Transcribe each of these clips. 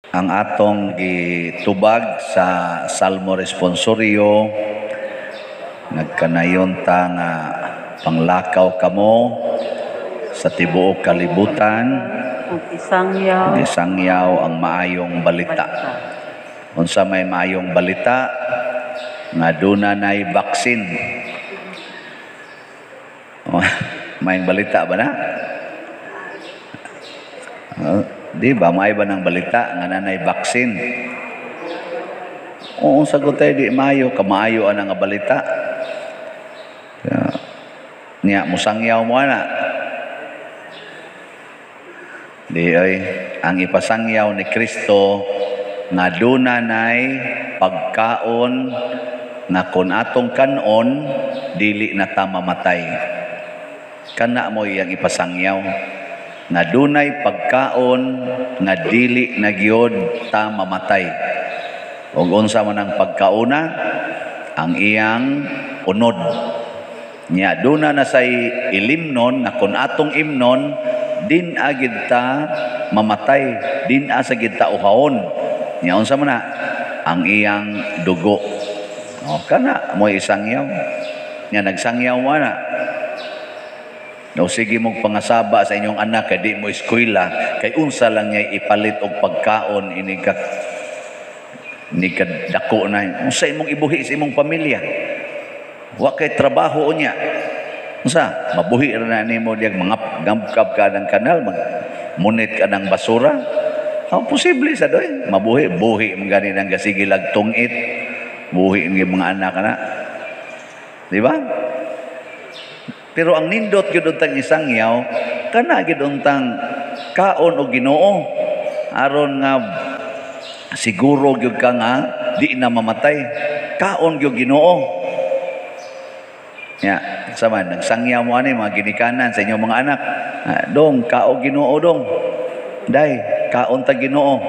Ang atong gitubag sa Salmo Responsorio, nagkanayon ta nga panglakaw kamo sa tibuok kalibutan ug isangyaw isangyaw ang maayong balita. Unsa may maayong balita? Nga duna nay vaccine. Oh, maayong balita ba na? Oh, di ba maayo ba ng balita nga nanay vaccine? Oo, sagot tayo, di maayo, kamaayo ana nga balita. Kaya, niya, musangyaw mo ana. Di ay, ang ipasangyaw ni Kristo nga duna nay pagkaon nga kung atong kanon dili na ta mamatay. Kana mo iyang ipasangyaw nga dunay pagkaon nga dili na gyud ta mamatay. Ug unsa man ang pagkauna? Ang iyang unod. Nya duna na say ilimnon nga kung atong imnon din agid ta mamatay, din asa gid ta uhawon. Nya unsa man na? Ang iyang dugo. O kana mo isangyaw. Nya nagsangyaw mo na. No, sige mong pangasaba sa inyong anak kay di mo eskwela kay unsa lang niya ipalit og pagkaon ini ka ni ka dako na, unsa imong ibuhi sa imong pamilya? Wa kay trabaho unya, unsa mabuhi ra na nimo diyag mga gambkab ka ng kanal, mag munit ka ng basura? Oh, posible sa doy mabuhi buhi man gani nang gasige lag tungit buhi ng mga anak na, di ba? Pero ang nindot gyud untang isangyaw kana gyud untang kaon og Ginoo aron nga siguro gyud ka nga di na mamatay. Kaon gyud Ginoo. Ya, sama nagsangyaw mo ani mga ginikanan sa inyong mga anak. Ah, dong, kao Ginoo dong. Day, kaon ta Ginoo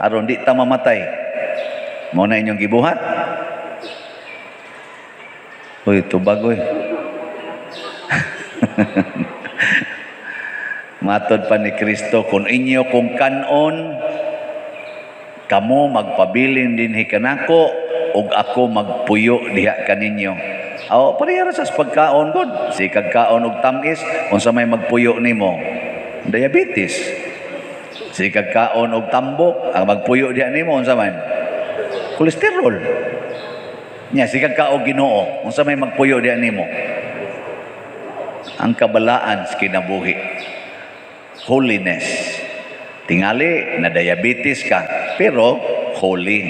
aron di ta mamatay. Mo na inyong gibuhat. Uy, tubag oy. Matod pa ni Kristo, kung inyo kung kanon, kamo magpabilin dinhi kanako, ug ako magpuyo diha kaninyo. Aw, pareha ra sa pagkaon gud. Si kagkaon og tamis, unsa may magpuyo nimo? Diabetes. Si kagkaon og tambok, ang magpuyo diha nimo unsa man? Kolesterol. Nya si kagkaon Ginoo, unsa may magpuyo diha nimo? Ang kabalaan sa kinabuhi. Holiness. Tingali na diabetes ka, pero holy.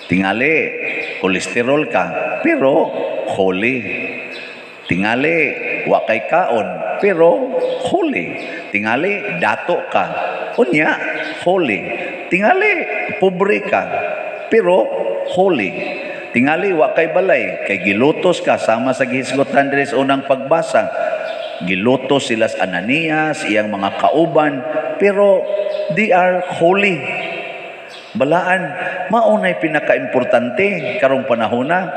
Tingali kolesterol ka, pero holy. Tingali wa kay kaon, pero holy. Tingali dato ka, unya holy. Tingali pobre ka, pero holy. Tingali wa kay balay, kay gilutos ka sama sa gihisgutan diri sa unang pagbasa. Gilutos sila sa Ananias, iyang mga kauban, pero they are holy. Balaan, maunay pinakaimportante karong panahona.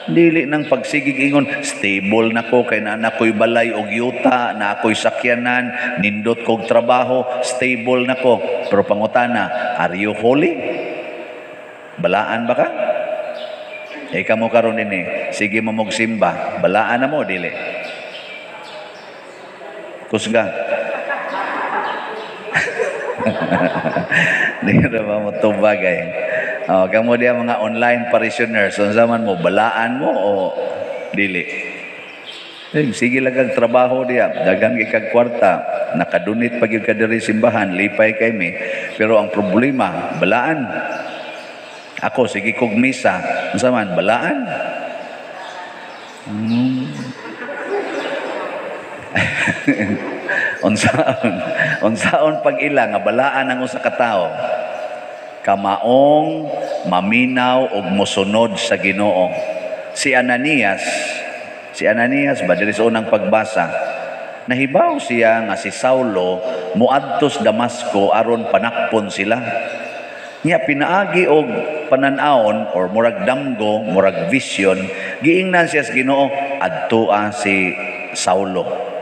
Dili nang pagsigig ingon, stable na ko kay naa na ko'y balay og yuta, na ako'y sakyanan, nindot kog trabaho, stable na ko. Pero pangutana, are you holy? Balaan ba ka? E kamo karon ini, sige mo mogsimba, balaan na mo dili? Kusga. Di na ba mo tubag ay? Oh, kamo diya mga online parishioners, unsa man mo, balaan mo o dili? Eh, sige lang kag trabaho diya, daghan kay kag kwarta, nakadunit pa gyud ka diri simbahan, lipay kay mi. Pero ang problema, balaan. Ako sige kog misa, unsa man, balaan? Unsaon, unsaon pag-ila nga balaan ang usa ka tawo? Kamaong maminaw og mosunod sa Ginoo. Si Ananias ba diri sa unang pagbasa, nahibaw siya nga si Saulo moadto sa Damasco aron panakpon sila. Nya pinaagi og panan-awon or murag damgo, murag vision, giingnan siya sa Ginoo, adtoa si Saulo.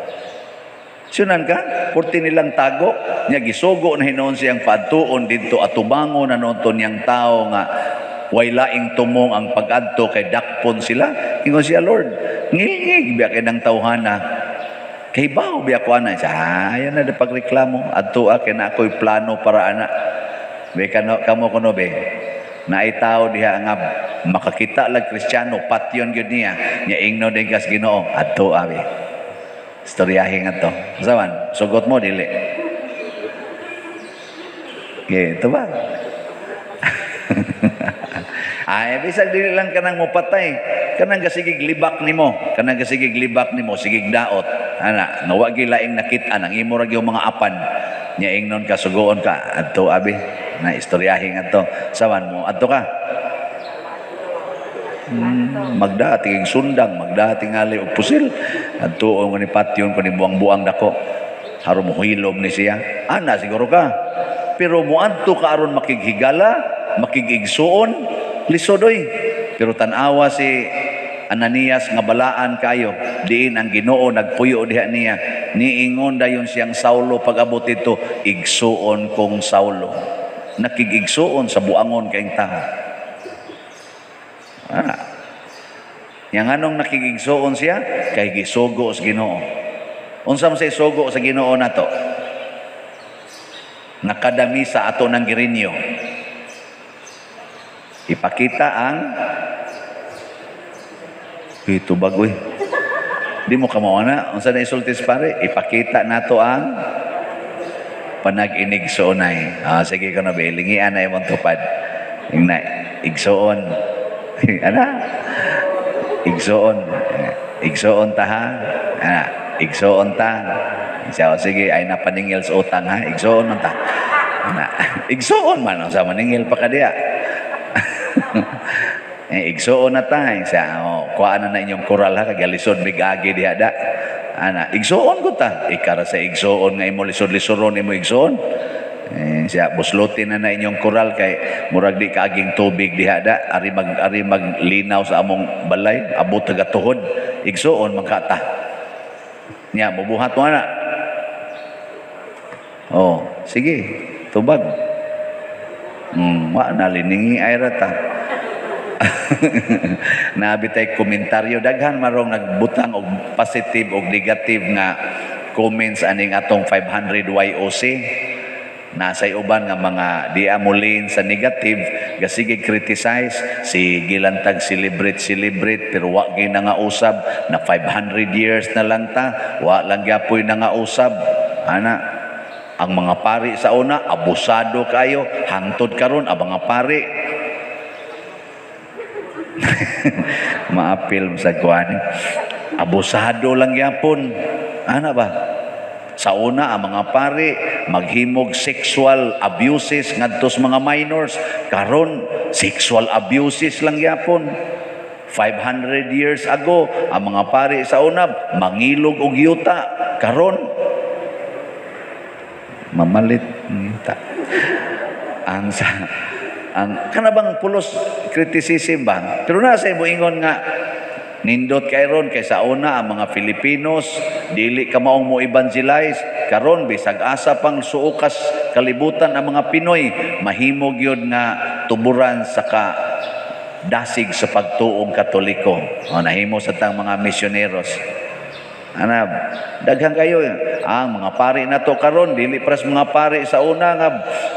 Sunan ka, purti nilang tago, nya gisugo na hinuon siyang paadtuon didto atubangon na noon to niyang tao nga way laing tumong ang pag-adto kay dakpon sila. Ingon siya, "Lord, ngilngig biya kay ng tawhana. Kay baw biya ko ana." Siya, ayan na pagreklamo. Adto kay na ako'y plano para ana. Be kano kamo kuno be. Naay tao diha nga makakita lag Kristiyano, patyon gyud niya. Nya ingno din kas Ginoo, adto abi. Istoryahe nga to. Sawan, sugot mo dili. Okay, ito ba? Ay, bisag dili lang kanang mopatay, kanang gasigig libak nimo, kanang gasigig libak nimo, sigig daot. Ana, nga wa laing nakit-an ang imo ra gyud mga apan. Nya ingnon ka, sugoon ka, adto abi. Na istoryahe nga to. Sawan mo, adto ka. Magda tigig sundang, magda tingali og pusil. Adto ko ni patyon ko ni buang-buang dako. Haron mohilom ni siya. Ana siguro ka. Pero muadto ka aron makighigala, makigigsuon, lisod oy. Pero tan-awa si Ananias nga balaan kayo, diin ang Ginoo nagpuyo diha niya. Niingon dayon siyang Saulo pag-abot dito, "Igsuon kong Saulo." Nakigigsuon sa buangon kayong tao. Ah. Yang anong nakigigsuon siya? Kay gisugo sa Ginoo. Unsa man say sugo sa Ginoo nato? Nakadami sa ato ng girinyo. Ipakita ang ito bagoy. Di mo kamawa. Unsa na isultis pare? Ipakita nato ang panag-inigsuonay. Ah, sige ko na ba, lingian na imong tupad. Ingna, igsuon. Ana? Igsuon. Igsuon ta ha? Ana, igsuon ta. Siya, oh, sige, ay napaningil sa utang ha. Igsuon man ta. Ana, igsuon man. Sa maningil pa ka diya. Eh, igsuon na ta. Siya, oh, kuhaan na na inyong koral ha. Kagalisod bigagi diha da. Ana, igsuon ko ta. Ikara sa igsuon nga imo lisod-lisoron imo igsuon. Eh, siya, buslotin na na inyong koral kay murag di kaaging tubig diha da. Ari maglinaw sa among balay, abot taga tuhod. Igsuon man ka ta. Nya, mubuhat mo na. Oh, sige, tubag. Wa na liningi ay rata. Nabi tay komentaryo daghan marong nagbutang og positive og negative nga comments aning atong 500 YOC. Nasay uban nga mga di amulin sa negative, gasige criticize si gilantag celebrate celebrate pero wa gyud na nga usab na 500 years na lang ta, wa lang gyapoy na nga usab. Ana, ang mga pari sa una abusado kayo hangtod karon ang mga pari. Maapil sa kuan. Abusado lang gyapon. Ana ba? Sa una ang mga pari maghimog sexual abuses ngadto sa mga minors, karon sexual abuses lang gyapon. 500 years ago ang mga pari sa una mangilog og yuta, karon mamalit yuta. Ang sa ang kana bang pulos criticism ba? Pero nasa imo ingon nga nindot kay ron kay sa una ang mga Filipinos dili ka maong mo evangelize, karon bisag asa pang suokas kalibutan ang mga Pinoy mahimog yun nga tuburan sa ka dasig sa pagtuong Katoliko. O, nahimo sa tang mga misyoneros. Ana, daghan kayo ang mga pari na to karon dili pras mga pari sa una nga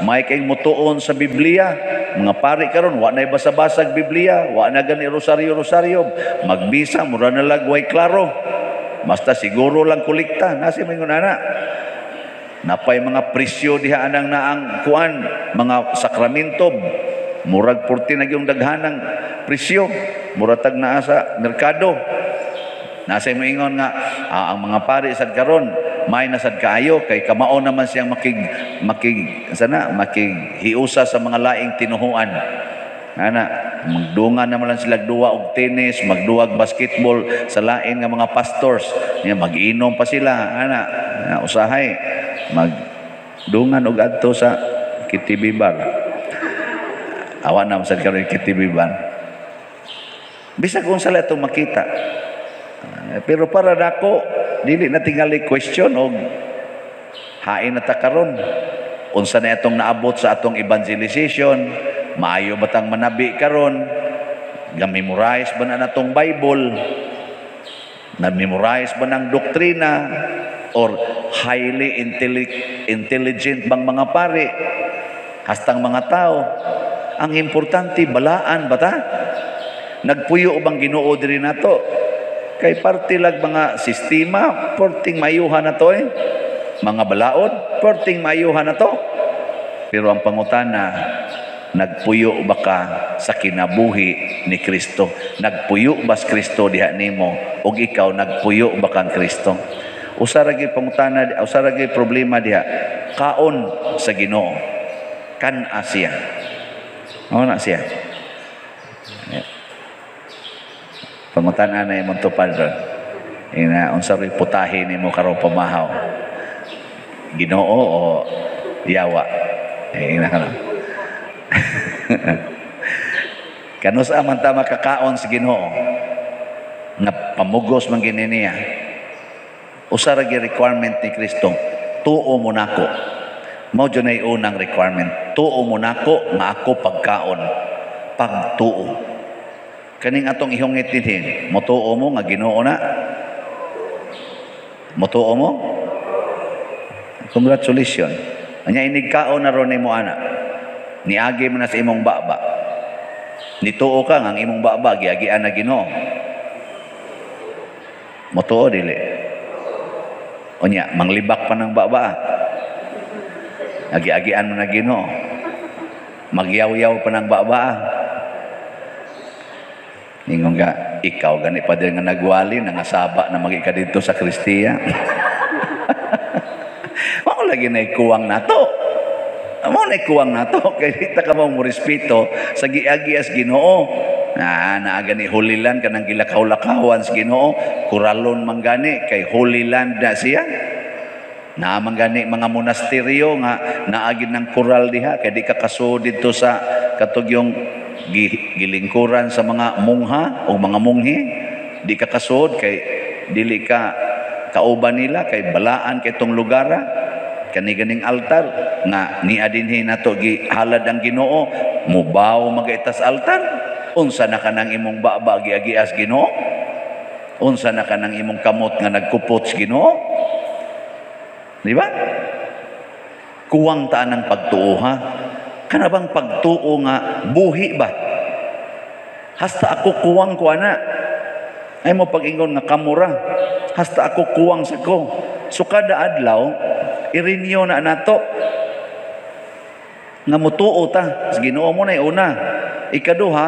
may kay mutuon sa Biblia. Mga pari karon wa nay basa-basag Biblia, wa na gani rosaryo-rosaryo, magbisa mura na lagway klaro. Basta siguro lang kolekta, nasi mingon ana. Napay mga presyo diha anang naang kuan, mga sakramento, murag purti na gyung daghanang presyo, muratag naa sa merkado. Nasa mo ingon nga ang mga pari sad karon may nasad kaayo kay kamao naman siyang makig makig sana makighiusa sa mga laing tinuhuan. Ana, magdungan naman lang sila duwa og tennis, magduwag basketball sa lain nga mga pastors. Nya mag-inom pa sila, ana, usahay magdungan og adto sa KTV bar. Awa na sad karon KTV bar. Bisag unsa lang itong makita. Pero para nako dili na tingali question og Hain na ta karon. Unsa na itong naabot sa atong evangelization? Maayo ba tang manabi karon? Ga-memorize ba na natong Bible? Na-memorize ba ng doktrina? Or highly intelligent bang mga pare? Hastang mga tao. Ang importante, balaan ba ta? Nagpuyo bang Ginoo diri nato? Kay parte lag mga sistema, porting mayuhan na to eh. Mga balaod, porting mayuhan na to. Pero ang pangutana, nagpuyo ba ka sa kinabuhi ni Kristo? Nagpuyo ba si Kristo diha nimo? Og ikaw, nagpuyo ba kang Kristo? Usa ra gyud pangutana, usa ra gyud problema diha. Kaon sa Ginoo. Kan-a siya. Mao na siya. Pangutana na imong tupad ron. Ina unsa rin putahe nimo karong pamahaw? Ginoo o yawa? Eh, ina ka na. Kanus man ta makakaon sa Ginoo nga pamugos man gini niya. Usa ra gyud requirement ni Kristo, tuo mo nako. Mao jud nay unang requirement. Tuo mo nako nga ako pagkaon. Pagtuo. Kaning atong ihungit dinhi, motuo mo nga Ginoo na? Motuo mo? Congratulations. Anya inig kaon na ron nimo ana. Niagi man na sa imong baba. Nituo ka nga ang imong baba giagian na Ginoo. Motuo dili? Unya manglibak pa ng baba. Agi-agian mo na Ginoo. Magyaw-yaw pa ng baba. Ingon ka, ikaw gani pa din nga nagwali, nangasaba na magi ka dito sa Kristiya. Mao lagi na ikuwang nato. Mao na ikuwang nato. Kay di ta ka mo respeto sa giagi as Ginoo. Na naa gani hulilan kanang gilakaw-lakawan sa Ginoo, kuralon man gani kay hulilan na siya. Naa man gani mga monasteryo nga naagid ng kural diha kay di ka kasuod didto sa katugyong gilingkuran sa mga mungha o mga munghi, di ka kasuod kay dili ka kauban nila kay balaan kay tong lugara kani ganing altar nga niya dinhi nato gihalad ang Ginoo, mubaw magaitas altar. Unsa na kanang imong baba giagias Ginoo? Unsa na kanang imong kamot nga nagkupot sa Ginoo? Di ba? Kuwang ta ng pagtuo ha. Kana bang pagtuo nga buhi ba? Hasta ako kuwang ko ana. Ay mo pag-ingon nga kamura. Hasta ako kuwang sa ko. So kada adlaw i-renew na nato nga mutuo ta sa Ginoo mo na una. Ikaduha,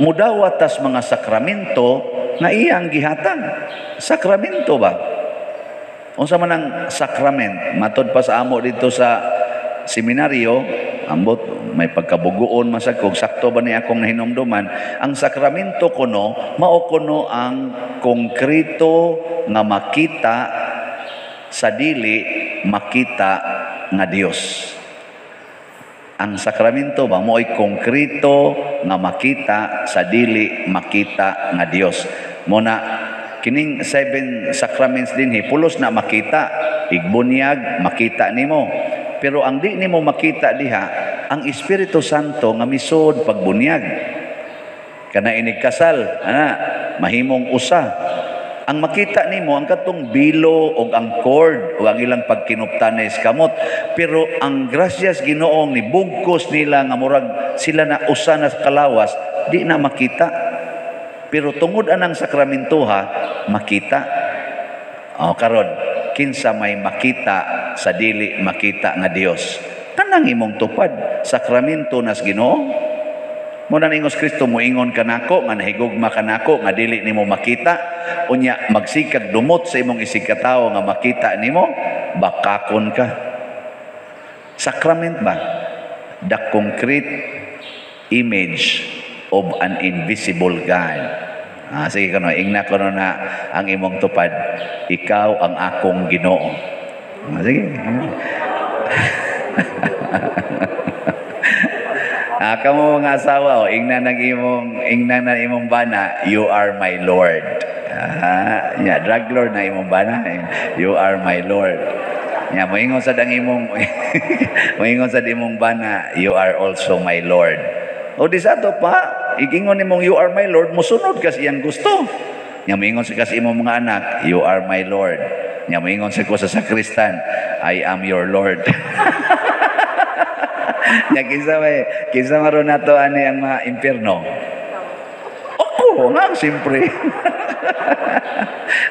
mudawat tas mga sakramento nga iyang gihatag. Sakramento ba? Unsa man ang sakrament? Matod pa sa amo dito sa seminaryo, ambot may pagkabugoon man sad kung sakto ba ni akong nahinumduman, ang sakramento kuno mao kuno ang konkreto nga makita sa dili makita nga Dios. Ang sakramento ba mo'y konkreto nga makita sa dili makita nga Dios. Muna kining 7 sacraments dinhi pulos na makita, igbunyag makita nimo. Pero ang di nimo makita diha ang Espiritu Santo nga misod pagbunyag. Kana inig kasal, ana mahimong usa. Ang makita nimo ang katong bilo og ang cord o ang ilang pagkinuptanay sa kamot, pero ang grasyas Ginoong ni bugkos nila nga murag sila na usa na kalawas, di na makita. Pero tungod anang sakramentoha makita. O karon kinsa may makita sa dili makita nga Dios? Kanang imong tupad sakramento nas Ginoo. Mo na ningos Kristo, moingon kanako nga nahigugma kanako nga dili nimo makita, unya magsikag dumot sa imong isigkatawo nga makita nimo, bakakon ka. Sacrament ba? The concrete image of an invisible God. Ah, sige kano, ingna kono na ang imong tupad, ikaw ang akong Ginoo. Ah, sige. Ah, kamo mga asawa, oh, ingna na imong bana, you are my Lord. Ah, yeah, drug lord na imong bana, you are my Lord. Nya moingon sad ang imong moingon sad imong bana, "You are also my Lord." O di sa ato pa, igingon nimong "You are my Lord," mosunod ka sa iyang gusto. Nya moingon sa ka sa imong mga anak, "You are my Lord." Nya moingon sa ko sa sakristan, "I am your Lord." Nya kinsa maron nato ani ang mga impierno? Ako nga, siyempre.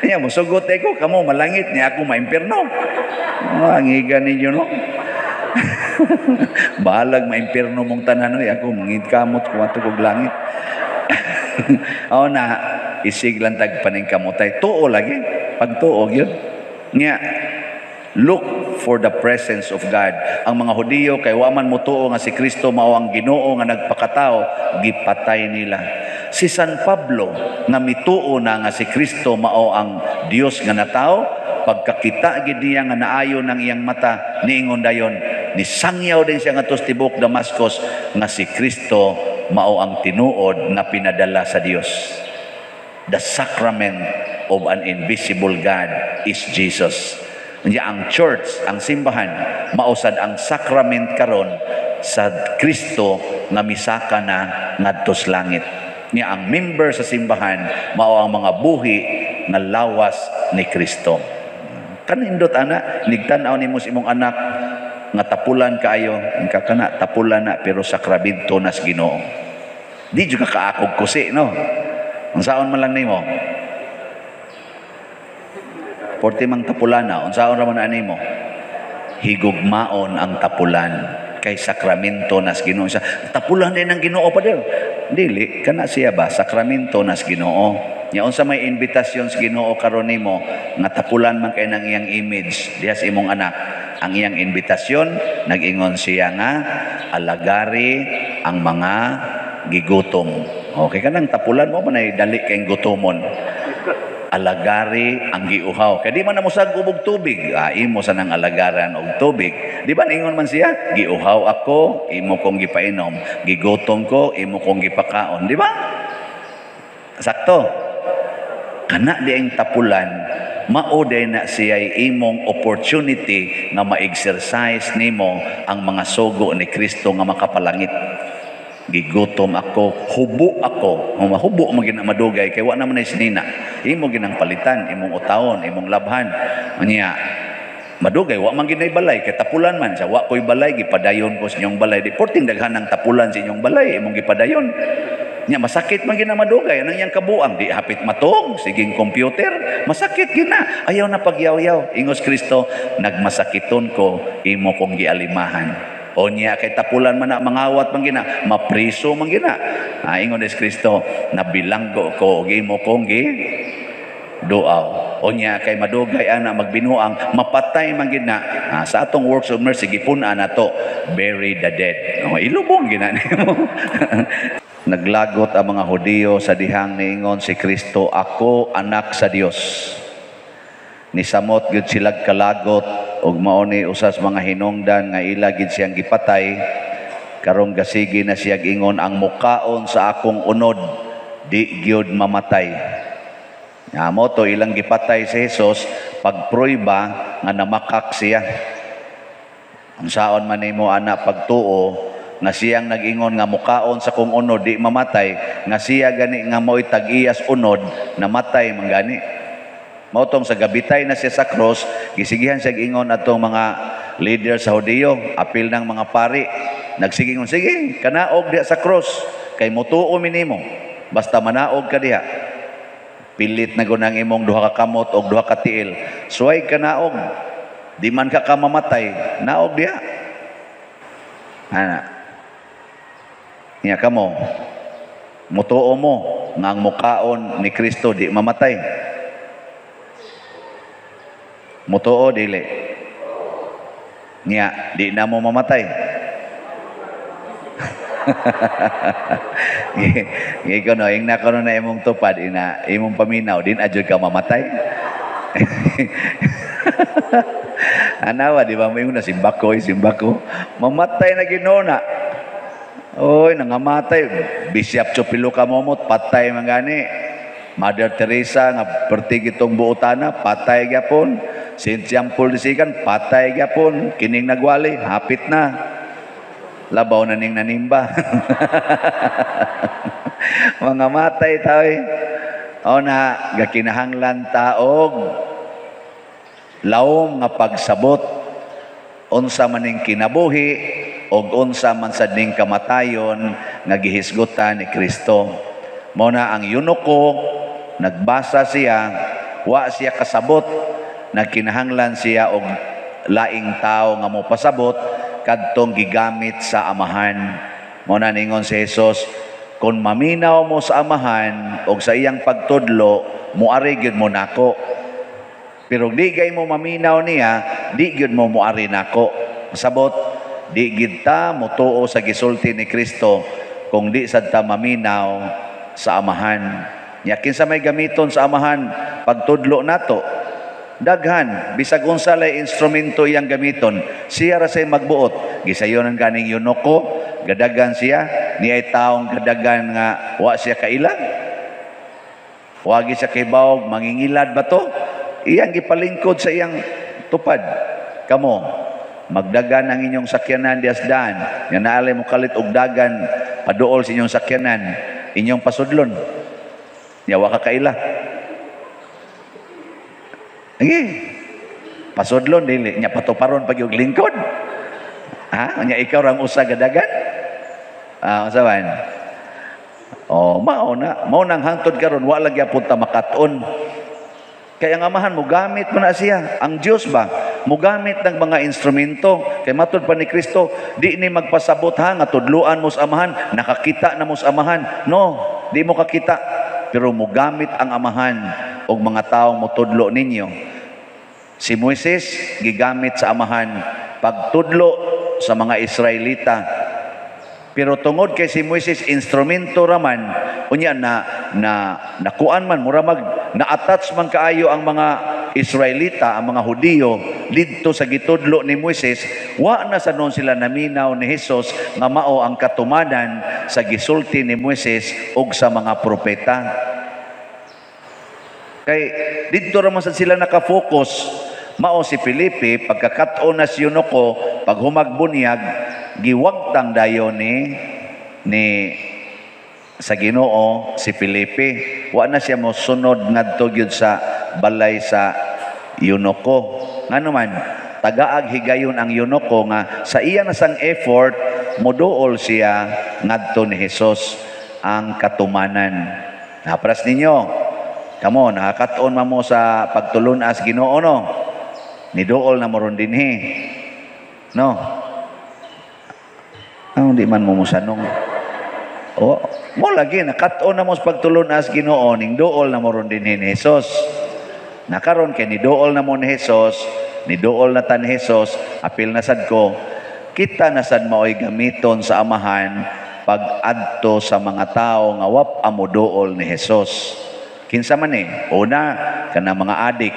Nya mosugot ko, kamo malangit, niya ako maimpierno. Oh, ang higa ninyo, no? Bahalag maimpierno mong tanan oy, ako mangit kamot ko ato kog langit. O na isig lang tag paningkamotay. Tuo lagi, pagtuo gyud. Nya look for the presence of God. Ang mga Hudiyo kay wa man motuo nga si Kristo mao ang Ginoo nga nagpakatao, gipatay nila. Si San Pablo nga mituo na nga si Kristo mao ang Dios nga natawo, pagkakita gid niya nga naayo ng iyang mata, niingon dayon, nisangyaw din siya ngadto sa tibok Damascus nga si Kristo mao ang tinuod nga pinadala sa Dios. The sacrament of an invisible God is Jesus. Nya ang church, ang simbahan, mausad ang sacrament karon sa Kristo nga misaka na ngadto sa langit. Nya ang member sa simbahan mao ang mga buhi nga lawas ni Kristo. Kanindot ana, nigtan-aw nimo sa imong anak nga tapulan kaayo, ingka kana tapulan na pero sakramento nas Ginoo. Di jud ka kaakog kusi, no? Unsaon man lang nimo? Porte mang tapulan na, unsaon ra man ani mo? Higugmaon ang tapulan kay sakramento nas Ginoo. Sa tapulan din ang Ginoo pa dir. Dili kana siya ba sakramento nas Ginoo. Nya unsa may imbitasyon sa Ginoo karon nimo nga tapulan man kay nang iyang image diha sa imong anak. Ang iyang imbitasyon, nag-ingon siya nga alagari ang mga gigutom. Okay, kanang tapulan mo man ay dali kay gutomon. Alagari ang giuhaw. Kay di man na mosag og tubig, ah, imo sa nang alagaran og tubig. Di ba ningon man siya, "Giuhaw ako, imo kong gipainom, gigutom ko, imo kong gipakaon," di ba? Sakto. Kana di ang tapulan, mao day na siya imong opportunity nga ma-exercise nimo ang mga sugo ni Kristo nga makapalangit. Gigutom ako, hubo ako. Hubo man gina madugay kay wa naman ay sinina. Imo ginang palitan, imong utawon, imong labhan. Unya madugay wa man ginay balay kay tapulan man sa wa koy balay, gipadayon ko sa inyong balay. Di porting daghan ng tapulan sa inyong balay, imong gipadayon. Nya masakit man gina madugay anang iyang kabuang, di hapit matog, siging computer, masakit gina. Ayaw na pagyaw-yaw. Ingos Kristo, "Nagmasakiton ko, imo kong gialimahan." O niya kay tapulan man na mangawat man gina, mapriso man gina. Ah, ingon is Kristo, "Nabilanggo ko og imo kong gi duaw." O niya kay madugay ana magbinuang, mapatay man gina. Ah, sa atong works of mercy gipun-an nato, bury the dead. O, ilubong gina nimo. Naglagot ang mga Hudiyo sa dihang niingon si Kristo, "Ako anak sa Dios." Nisamot gyud sila kalagot ug mao ni usas mga hinungdan nga ila gid siyang gipatay. Karong gasigi na siya ingon, "Ang mukaon sa akong unod di gyud mamatay." Nga mo to ilang gipatay si Jesus pagprueba nga namakak siya. Unsaon man nimo ana pagtuo nga siyang nag-ingon nga mukaon sa kong unod di mamatay, nga siya gani nga mo'y tag-iyas unod namatay man gani? Mao tong sa gabitay na siya sa cross, gisigihan siya ingon atong mga leader sa Hudiyo, apil ng mga pari. Nagsigingon, "Sige, kanaog diha sa cross, kay mutuo mi nimo. Basta manaog ka diha. Pilit na gunang imong duha ka kamot og duha ka tiil. Suway ka naog. Di man ka kamamatay, naog diha." Ana. Nya kamo, mutuo mo nga ang mukaon ni Kristo di mamatay? Mutuo dili? Nya, di na mo mamatay. Ngiko no, ing na kono na imong tupad ina imong paminaw din adjud ka mamatay. Anawa, di ba mo na simbako, simbako. Mamatay na Ginoo na. Oy, nangamatay. Bishop Chupilo Kamomot, patay man gani. Mother Teresa nga pertig itong buotana, patay gyapon. Saint John Paul II, patay gyapon, kining nagwali, hapit na. Labaw na ning nanimba. Mga matay tayo. O na, gakinahanglan taog lawom nga pagsabot unsa maning kinabuhi og unsa man sad ning kamatayon nga gihisgutan ni Kristo. Mao na ang eunuko, nagbasa siya, wa siya kasabot, nagkinahanglan siya og laing tao nga mopasabot kadtong gigamit sa Amahan. Mao na ningon si Jesus, kung maminaw mo sa Amahan og sa iyang pagtudlo, muari gyud mo nako. Pero di gay mo maminaw niya, di gyud mo muari nako. Sabot, di gid ta motuo sa gisulti ni Kristo kung di sad ta maminaw sa Amahan. Nya kinsa may gamiton sa Amahan pagtudlo nato? Daghan, bisag unsa lay instrumento iyang gamiton, siya ra say magbuot. Gisayonan ganing eunuko, gadagan siya, ni ay taong gadagan nga wa siya kailang. Wagi siya kay bawog, mangingilad ba to? Iyang gipalingkod sa iyang tupad. Kamo, magdagan ang inyong sakyanan dias daan. Nga naalay mo kalit og dagan, paduol sa inyong sakyanan, inyong pasudlon. Nya wa ka kaila. Sige. Pasudlon dili nya patuparon pag yung lingkod. Ha? Nya ikaw rang usa gadagan? Ah, unsa man? Oh, mao na, mao nang hangtod karon wa lang gyapon ta makat-on. Kaya ang Amahan mo gamit mo na siya. Ang Dios ba mugamit ng mga instrumento kay matud pa ni Kristo, di ni magpasabot ha nga tudluan mo sa Amahan, nakakita na mo sa Amahan. No, di mo kakita, pero mugamit ang Amahan og mga taong motudlo ninyo. Si Moises gigamit sa Amahan pagtudlo sa mga Israelita. Pero tungod kay si Moises instrumento raman, unya na na nakuan man, mura mag na-attach man kaayo ang mga Israelita, ang mga Hudiyo didto sa gitudlo ni Moises, wa na sa noon sila naminaw ni Hesus nga mao ang katumanan sa gisulti ni Moises ug sa mga propeta. Kay didto ra man sad sila nakafocus. Mao si Felipe, pagkakat-on na si eunuko, pag humagbunyag, giwagtang dayon ni sa Ginoo si Felipe. Wa na siya mosunod ngadto gyud sa balay sa eunuko. Ngano man, tagaag higayon ang eunuko nga sa iya na sang effort moduol siya ngadto ni Hesus ang katumanan. Napras ninyo. Kamo nakakat-on man mo sa pagtulun-as Ginoo, no? Niduol na mo ron dinhi. No? Ang di man mo musanong. O, mo lagi nakat-on na mo sa pagtulun-as Ginoo, ning duol na mo ron dinhi ni Hesus. Nakaron kay niduol na mo ni Hesus, niduol na tan Hesus, apil na sad ko, kita na sad maoy gamiton sa Amahan pag-adto sa mga tao nga wap amo duol ni Hesus. Kinsa man eh? Una, kana mga adik.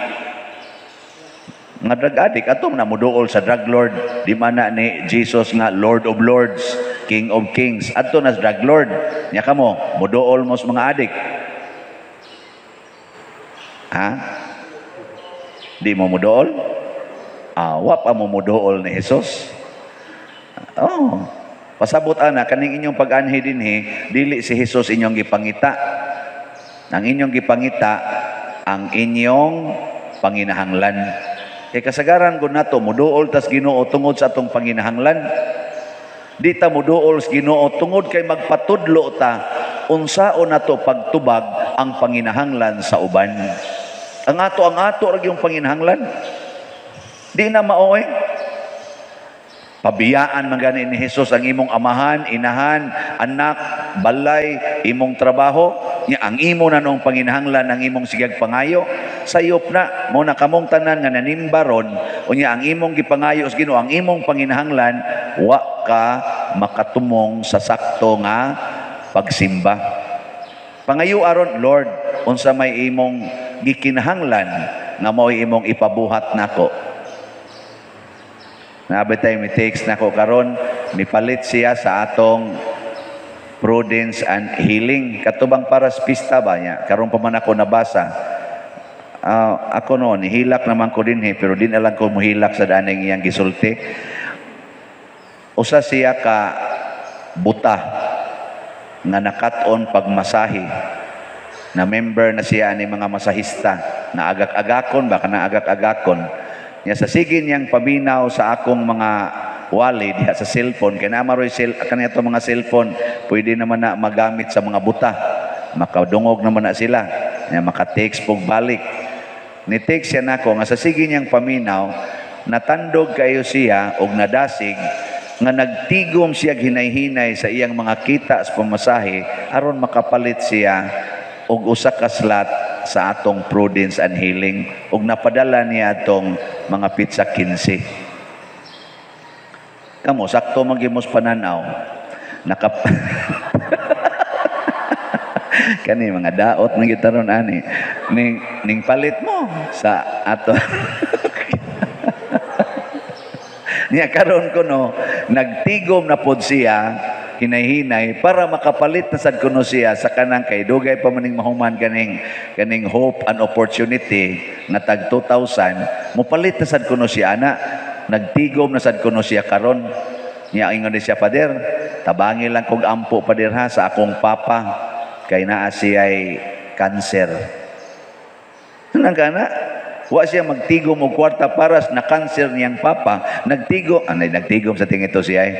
Mga drug addict, ato na moduol sa drug lord, di man na ni Jesus nga Lord of Lords, King of Kings. Adto na sa drug lord. Nya kamo, moduol mo sa mga adik. Ha? Di mo moduol? Ah, wa pa mo moduol ni Jesus. Oh. Pasabot ana kaning inyong pag-anhi dinhi, dili si Jesus inyong gipangita. Ang inyong gipangita ang inyong panginahanglan. Kay kasagaran gud nato moduol tas Ginoo tungod sa atong panginahanglan. Di ta moduol sa Ginoo tungod kay magpatudlo ta unsaon nato pagtubag ang panginahanglan sa uban. Ang ato ra gyud panginahanglan. Di na maoy. Pabiyaan man gani ni Jesus ang imong amahan, inahan, anak, balay, imong trabaho, nya ang imo na noong panginahanglan ang imong sigag pangayo, sayop na mo na kamong tanan nga nanimba ron, unya ang imong gipangayo sa Ginoo, ang imong panginahanglan, wa ka makatumong sa sakto nga pagsimba. Pangayo aron, Lord, unsa may imong gikinahanglan nga mao'y imong ipabuhat nako. Naabay tayo mi text nako karon, mipalit siya sa atong prudence and healing. Katubang para sa pista ba niya? Karon pa man ako nabasa. Ako noon, hilak naman ko din pero din alam ko mohilak sa daning iyang gisulti. Usa siya ka buta nga nakat-on pagmasahe, na member na siya ani mga masahista na agak-agakon ba, kana agak-agakon niya. Sa sige niyang paminaw sa akong mga wali diha sa cellphone, kay naa maroy cell kani ato mga cellphone, pwede naman na magamit sa mga buta, makadungog naman na sila niya, maka-text pug balik. Ni text siya nako nga sa sige niyang paminaw, natandog kayo siya og nadasig nga nagtigom siya hinay-hinay sa iyang mga kita sa pamasahe aron makapalit siya og usa ka slot sa atong Prudence and Healing, ug napadala niya atong mga petsa 15. Kamo sakto man gyud pananaw. Naka kani mga daot ng gitaron ani ning palit mo sa ato. Niya karon kuno nagtigom na pod siya hinay-hinay para makapalit na sad kuno siya sa kanang kay dugay pa maning mahuman kaning hope and opportunity nga tag 2,000, mopalit na sad kuno siya ana. Nagtigom na sad kuno siya karon. Niya ingon ni siya, "Pader, tabangi lang kog ampo, pader, ha, sa akong papa kay naa siya'y kanser." Nang kana wa siya magtigom og kwarta para na kanser niyang papa. Nagtigom, anay nagtigom sa tingin to siya ay.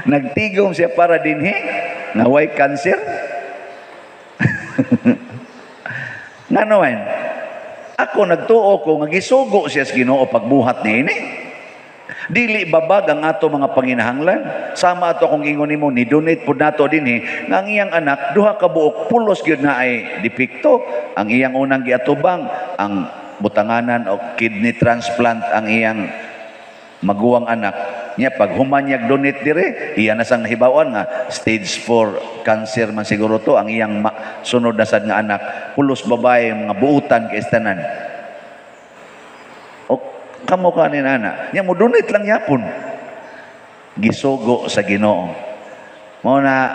Nagtigom siya para dinhi nga way kanser. Ngano man? Ako nagtuo ko nga gisugo siya sa Ginoo pagbuhat niini. Dili babag ang ato mga panginahanglan. Sama ato akong ingon nimo, ni donate pud nato dinhi nga ang iyang anak duha ka buok pulos gyud na ay depekto. Ang iyang unang giatubang ang butanganan og kidney transplant ang iyang maguwang anak. Nya pag human niyag donate dire, iya na sang nahibaw-an nga stage 4 cancer man siguro to ang iyang sunod na sad nga anak, pulos babae mga buutan kay tanan. O kamo ka ni nana, nya mo donate lang yapon. Gisugo sa Ginoo. Mao na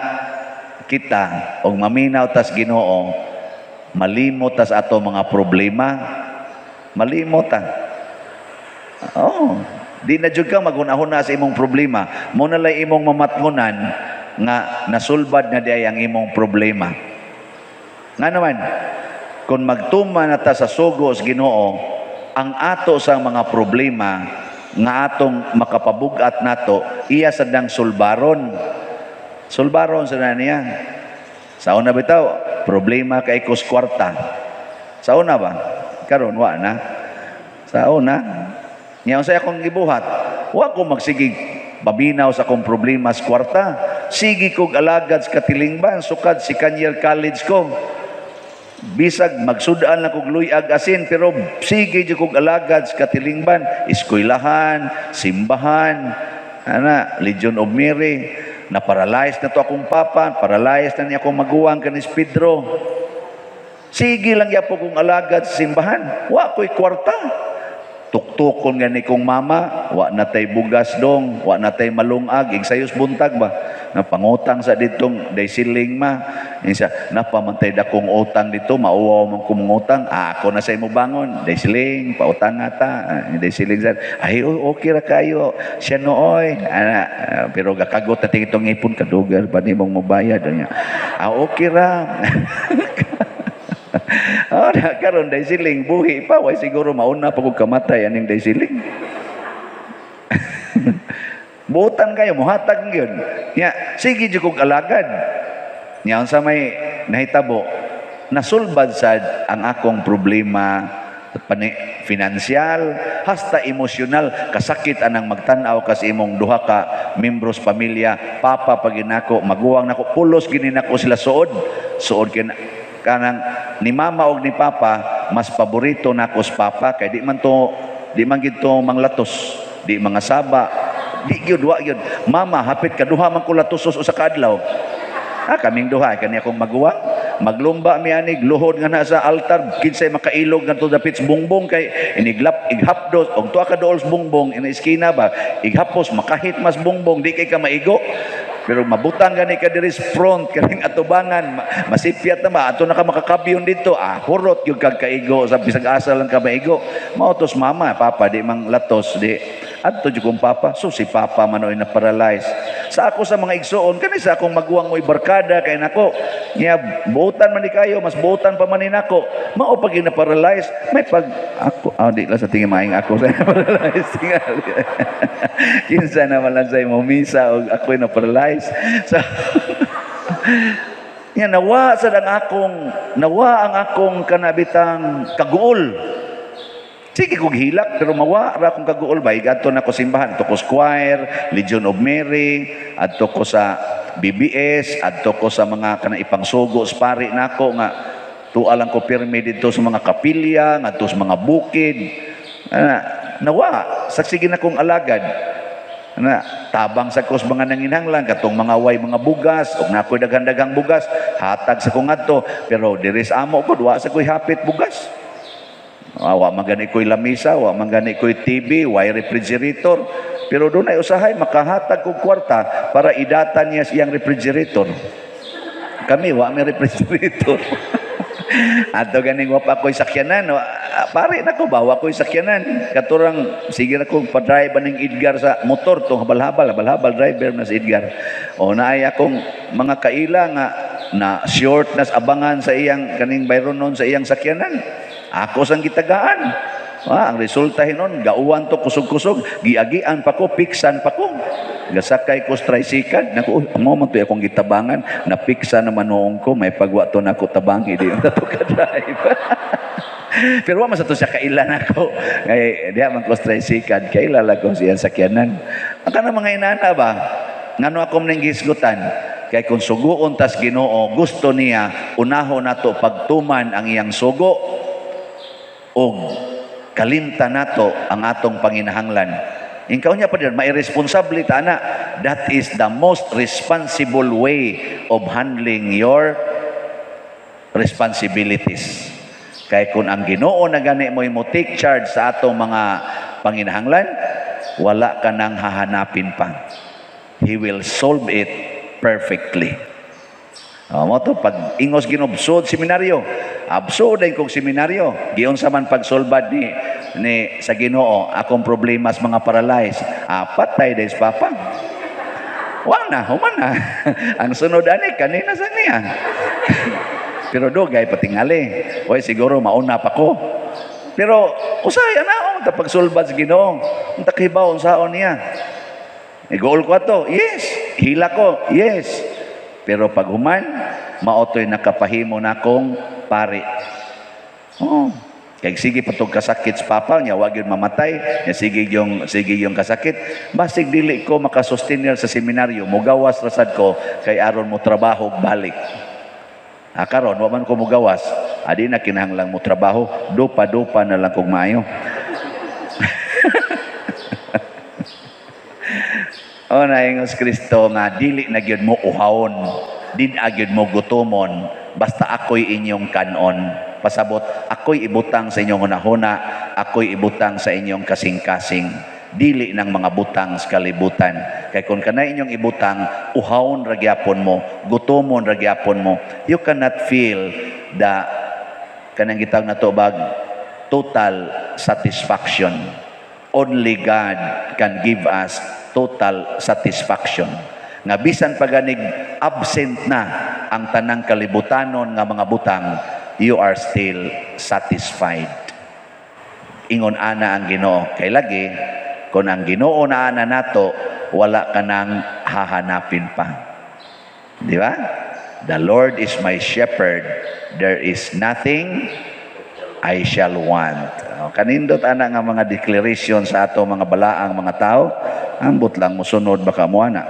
kita og maminaw tas Ginoo, malimot tas ato mga problema, malimot ta. Oh, di na jud ka maghuna-huna sa imong problema. Mo na lay imong mamatngonan nga nasulbad na di ay ang imong problema. Nga naman, kung magtuma na ta sa sugo sa Ginoo, ang ato sa mga problema nga atong makapabug-at nato, iya sadang sulbaron. Sulbaron sa na niya. Sa una bitaw, problema kay kus kwarta. Sa una ba? Karon wa na. Sa una, niya unsay akong gibuhat, wa ko magsigig babinaw sa akong problema sa kwarta. Sige kog alagad sa katilingban, sukad si Kanyel College ko. Bisag magsud-an lang kog luyag asin, pero sige jud kog alagad sa katilingban, eskwelahan, simbahan, ana, Legion of Mary. Na-paralyze na to akong papa, paralyze na niya akong maguwang kanis Pedro. Sige lang yapo kong alagad sa simbahan, wa ko'y kwarta. Tuktukon gani kong mama, wa na tay bugas dong, wa na tay malungag, igsayos buntag ba? Napangutang sa ditong day siling ma. Insa, napamantay dakong utang dito, mauwaw man kumungutang, ako na sa imo bangon, day siling, pautang nga ta, day siling sa, ay okay ra kayo, siya nooy, ana, pero gakagot na tingitong ipon, kadugal pa ni mong mobayad, niya. Ah, okay ra. Oh, karon day siling buhi pa, way siguro mauna pa kog kamatay aning day siling. Buotan kayo, muhatag gyud. Nya, sige jud kog alagad. Nya unsa may nahitabo, nasulbad sad ang akong problema finansyal, hasta emosyonal, kasakit anang magtan-aw kas imong duha ka membros pamilya, papa paginako, maguwang nako, pulos gini nako sila suod. Suod kin kanang ni mama og ni papa, mas paborito nako sa papa kay di man to, di man gid to manglatos, di mga saba, di gyud, wa gyud. Mama hapit kaduha man ko latosos usa ka adlaw. Ah, kaming duha kani akong maguwang, maglumba mi anig luhod nga na sa altar, kinsay makailog ngadto dapit sa bungbong kay iniglap ighapdos og tuwa ka dool sa bungbong ina iskina ba, ighapos makahit mas bungbong di kay ka maigo. Pero mabutang gani ka diri sa front kaning atubangan, masipyat na ba ato na ka makakabyon dito. Ah, hurot gyud kag kaigo sa bisag asa lang ka maigo. Mao tos mama, papa di mang latos di adto jud kong papa. So si papa man oy na paralyze. Sa ako sa mga igsuon kani sa akong maguwang mo'y barkada kay nako. Nya buotan man ni kayo, mas buotan pa man ni nako. Mao pag na paralyze, may pag ako ah, di lang sa tingin maing ako sa paralyze tingali. Kinsa naman lang sa imo misa og ako'y na paralyze. So nya nawa sad ang akong nawa ang akong kanabitang kaguol. Sige kog hilak pero mawa ra akong kaguol ba adto na ko simbahan, adto ko sa choir, Legion of Mary, adto ko sa BBS, adto ko sa mga kana ipangsugo sa pari nako nga tuwa lang ko pirmi didto sa mga kapilya, ngadto sa mga bukid. Ana, nawa sa sige na kong alagad. Ana, tabang sa kos mga nanginhanglan katong mga way mga bugas ug nakoy daghan-daghang bugas, hatag sa kong adto, pero diri sa amo ko wa sa koy hapit bugas. Ah, wa man gani ko'y lamisa, wa man gani ko'y TV, way refrigerator. Pero dunay usahay makahatag kog kwarta para idata niya siyang refrigerator. Kami wa may refrigerator. Ato ganing wa pa ko'y sakyanan, pare nako ba wa ko'y sakyanan. Katurang sige na ko pa-drive aning Edgar sa motor tong habal-habal, habal-habal driver na si Edgar. O naay akong mga kaila nga na short nas abangan sa iyang kaning bayronon sa iyang sakyanan. Ako sang gitagaan. Ah, ang resulta hinon, gauwan to kusog-kusog, giagian pa ko, piksan pa ko. Gasakay ko sa tricycle, naku, uy, mo man to akong gitabangan, napiksa naman noong ko, may pagwa to nako tabangi, di na to ka-drive. Pero wa man sa to siya kailan ako. Kay diha man ko sa tricycle, kaila lang ko siyang sakyanan. Ang kanang mga inana ba, ngano ako ning gisgutan? Kay kung suguon tas Ginoo, gusto niya unahon nato pagtuman ang iyang sugo og kalimta nato ang atong panginahanglan. Ikaw niya pa din, mairesponsable ta ana. That is the most responsible way of handling your responsibilities. Kay kung ang Ginoo na gani mo mo take charge sa atong mga panginahanglan, wala ka nang hahanapin pa. He will solve it perfectly. Oh, mo to pag ingos ginobsod seminaryo. Absod ay kog seminaryo. Giunsa man pagsolbad ni sa Ginoo akong problema sa mga paralyzed. Ah, patay des papa. Wa na, human na. Ang sunod ani kanina sa niya. Pero dugay patingali. Oy, siguro mauna pa ko. Pero usahay ana ta pagsulbad sa Ginoo. Unta kibaw unsaon niya. Igool ko ato. Yes. Hila ko. Yes. Pero pag human, maotoy nakapahimo na akong pari. Oh. Kay sige patog kasakit sa papa niya, wag yun mamatay, niya sige yung kasakit. Basig dili ko makasustenir sa seminaryo, mugawas rasad ko kay aron mo trabaho balik. Ah, karon wa man ko mugawas, adi na kinahanglang mo trabaho, dupa-dupa na lang kog maayo. O naingos Kristo nga dili na gyud mo uhawon, di na gyud mo gutomon, basta ako'y inyong kanon. Pasabot, ako'y ibutang sa inyong hunahuna, ako'y ibutang sa inyong kasing-kasing. Dili ng mga butang sa kalibutan. Kay kung kanay inyong ibutang, uhawon ra gyapon mo, gutomon ra gyapon mo. You cannot feel the kanang gitawag na to bag total satisfaction. Only God can give us total satisfaction. Nga bisan paganig absent na ang tanang kalibutanon nga mga butang, you are still satisfied. Ingon ana ang Ginoo. Kay lagi, kung ang Ginoo na ana nato, wala ka nang hahanapin pa. Di ba? The Lord is my shepherd, there is nothing I shall want. O, kanindot ana nga mga declaration sa ato mga balaang mga tao, ambot lang mosunod baka mo ana.